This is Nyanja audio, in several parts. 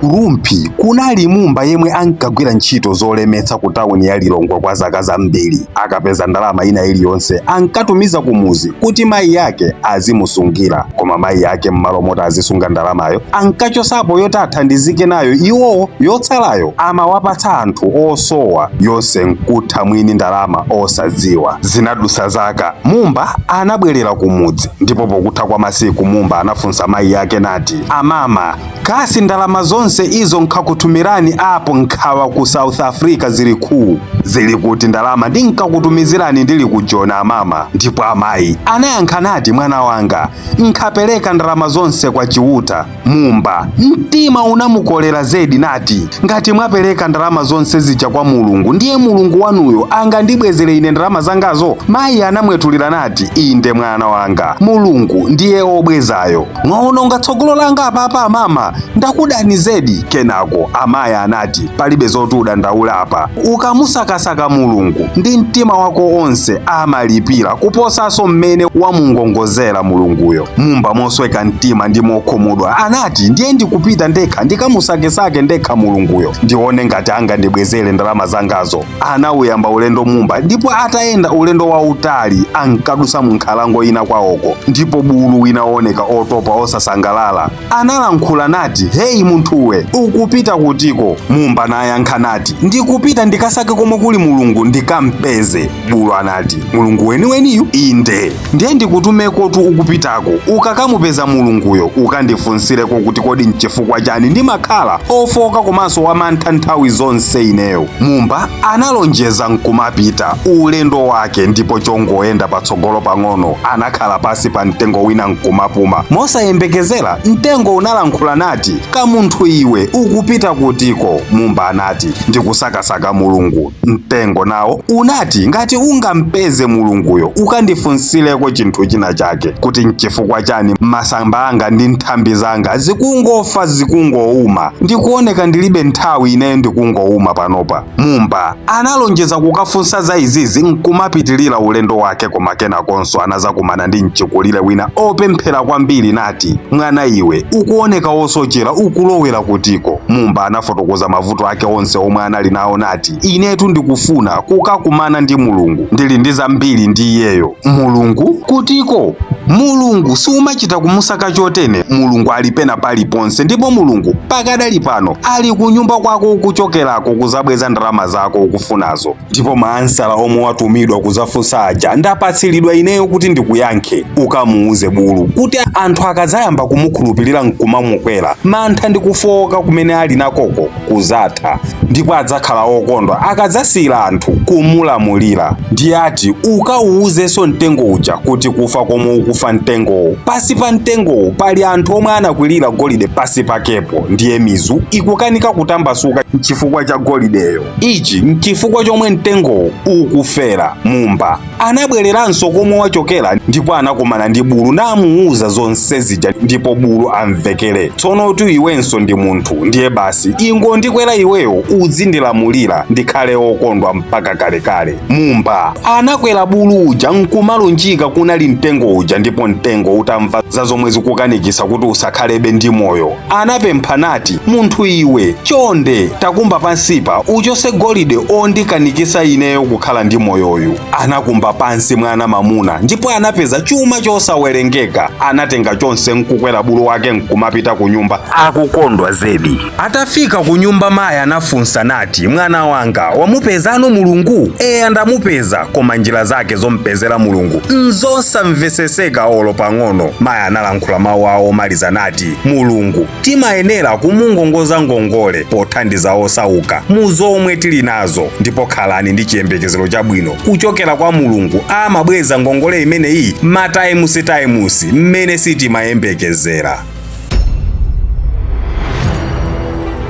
Rumphi kunali Mumba yemwe ankagwira ntchito zolemetsa ku tawuni ya Lilongwe kwa zaka zambiri. Akapeza ndalama ina iliyonse ankatumiza kumuzi kuti mayi ake azimusungira. Koma mayi ake m'malo moti azisunga ndalamayo ankachosapo yoti athandizike nayo iwowo, yotsalayo amawapatsa anthu osowa, yonse nkutha mwini ndalama osadziwa. Zinadusa zaka, Mumba anabwerera kumudzi ndipo pokutha kwa masiku Mumba anafunsa mayi ake nati, amama, kasi ndalama zonse izo nkhakutumirani apo nkhawa ku South Africa zili ku zili kuti ndalama ndinkakutumizirani ndili ku Joni amama? Ndipo amayi anayankha nati, mwana wanga, nkhapereka ndalama zonse kwa Chiuta. Mumba mtima unamukolera zedi nati, ngati mwapereka ndalama zonse zija kwa Mulungu, ndiye Mulungu wanuyo angandibwezere ine ndalama zangazo? Mayi anamwetulira nati, inde mwana wanga, Mulungu ndiye obwezayo. Mwaononga tsogolo langa apapa mama, ndakudani zedi. Kenako amayi anati, palibe zoti udandaula apa, ukamusakasaka Mulungu ndi mtima wako onse amalipira kuposanso mmene wamungongozera Mulunguyo. Mumba mosweka mtima ndi mokhumudwa anati, ndiye ndikupita ndekha ndikamusakesake ndekha Mulunguyo, ndione ngati angandibwezere ndalama zangazo. Anawuyamba ulendo Mumba, ndipo atayenda ulendo wautali ankadusa mu nkhalango ina kwawoko, ndipo bulu wina wooneka otopa osasangalala analankhula nati, heyi munthuwe, ukupita kutiko? Mumba nayankha nati, ndikupita ndikasake komwe kuli Mulungu ndikampeze. Bulu anati, Mulungu weniweniyu? Inde, ndiye ndikutumekotu ukupitako, ukakamupeza Mulunguyo ukandifunsireko kuti kodi nchifukwa chani ndimakhala ofoka komanso wamantha nthawi zonse ineyo. Mumba analonjeza nkumapita ulendo wake, ndipo chongoyenda patsogolo pang'ono anakhala pasi pa mtengo wina nkumapuma. Mosayembekezera mtengo unalankhula nati, kamunthu iwe, ukupita kutiko? Mumba anati, ndikusakasaka Mulungu. Mtengo nawo unati, ngati ungampeze Mulunguyo ukandifunsireko chinthu china chake, kuti nchifukwa chani masamba anga ndi nthambi zanga zikungofa zikungouma, ndikuoneka ndilibe nthawi ineyo ndikungouma panopa. Mumba analonjeza kukafunsa za izizi nkumapitilira ulendo wake, koma kenakonso anazakumana ndi mchikulire wina opemphera kwambiri nati, mwana iwe, ukuoneka wosochera, ukulowera kutiko? Mumba anafotokoza mavuto ake onse omwe anali nawo nati, inetu ndikufuna kukakumana ndi Mulungu, ndili ndi zambiri ndi iyeyo. Mulungu kutiko? Mulungu siumachita kumusaka chotene. Mulungu ali pena paliponse, ndipo Mulungu pakadali pano ali kunyumba kwako ukuchokerako kuzabweza ndalama zako ukufunazo. Ndipo maansala omwe watumidwa kuzafunsa aja ndapatsiridwa ineyo kuti ndikuyankhe. Ukamuuze bulu kuti anthu akadzayamba kumukhulupirira nkumamukwera, mantha ndi kufowoka kumene ali nakoko kuzatha, ndipo adzakhala okondwa akadzasiyira anthu kumulamulira. Ndiye ati ukawuuzenso mtengo uja kuti kufa komwe ukufa mtengowo, pasi pa mtengowo pali anthu omwe anakwirira golide pasi pakepo, ndiye mizu ikukanika kutambasuka chifukwa cha golideyo. Ichi nchifukwa chomwe mtengowo ukufera. Mumba anabwereranso komwe wachokera ndipo anakumana ndi bulu namuwuza zonse zija, ndipo bulu amvekere, tsono tu iwenso ndi munthu, ndiye basi ingondikwera iweyo udzindilamulira ndikhale wokondwa mpaka kalekale. Mumba anakwera bulu uja nkumalunjika kunali mtengo uja, ndipo mtengo utamva za zomwe zikukanikisa kuti usakhalebe ndi moyo anapempha nati, munthu iwe, chonde takumba pansipa uchose golide ondikanikisa ineyo kukhala ndi moyoyu. Anakumba pansi mwana mamuna ndipo anapeza chuma chosawerengeka. Anatenga chonse nkukwera bulu wake nkumapita ku nyumba akukondwa zedi. Atafika ku nyumba mayi anafunsa nati, mwana wanga, wamupezano Mulungu? Eya, ndamupeza, koma njira zake zompezera Mulungu nzosamveseseka olo pang'ono. Mayi analankhula mawu awo omaliza nati, Mulungu timayenera kumungongoza ngongole pothandiza osauka mu zomwe tili nazo, ndipo khalani ndi chiyembekezero chabwino kuchokera kwa Mulungu, amabweza ngongole imeneyi mataimusitaimusi mmene sitimayembekezera.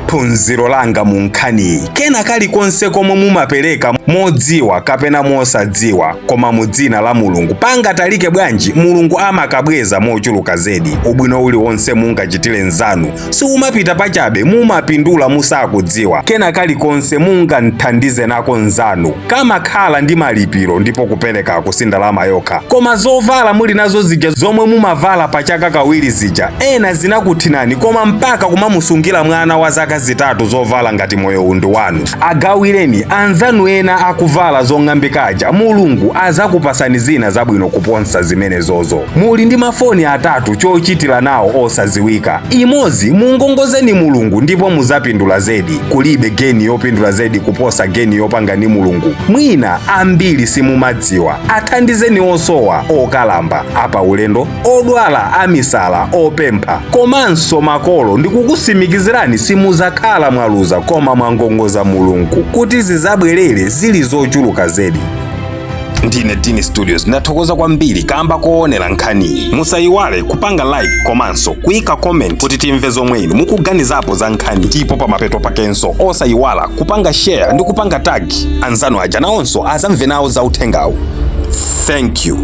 Phunziro langa mu nkhaniyi, kena kalikonse komwe mumapereka modziwa kapena mosadziwa, koma mu dzina la Mulungu, pangatalike bwanji, Mulungu amakabweza mochuluka zedi. Ubwino uliwonse mungachitire nzanu siumapita pachabe, mumapindula musakudziwa. Kena kalikonse mungamthandize nako nzanu kamakhala ndi malipiro, ndipo kupereka si ndalama yokha, koma zovala muli nazo zija zomwe mumavala pachaka kawiri zija, ena zinakuthinani, koma mpaka kumamusungira mwana wa zaka 3 zovala ngati moyo undu wanu. Agawireni anzanu ena akuvala zong'ambikaja, Mulungu azakupasani zina zabwino kuposa zimenezozo. Muli ndi mafoni atatu chochitira nawo osaziwika, imodzi mungongozeni Mulungu ndipo muzapindula zedi. Kulibe geni yopindula zedi kuposa geni yopanga ndi Mulungu. Mwina ambiri simumadziwa. Athandizeni osowa, okalamba, apa ulendo, odwala, amisala, opempha komanso makolo. Ndikukusimikizirani, simuzakhala mwaluza, koma mwangongoza Mulungu kuti zizabwerere zili zochuluka zedi. Ndine Dini Studios, ndathokoza kwambiri kamba koonera nkhaniyi. Musayiwale kupanga like komanso kuyika comment kuti timve zomwe inu mukuganizapo za nkhani, ndipo pamapeto pakenso osayiwala kupanga share ndi kupanga tag anzanu aja, nawonso azamve nawo za uthengawu. Thank you.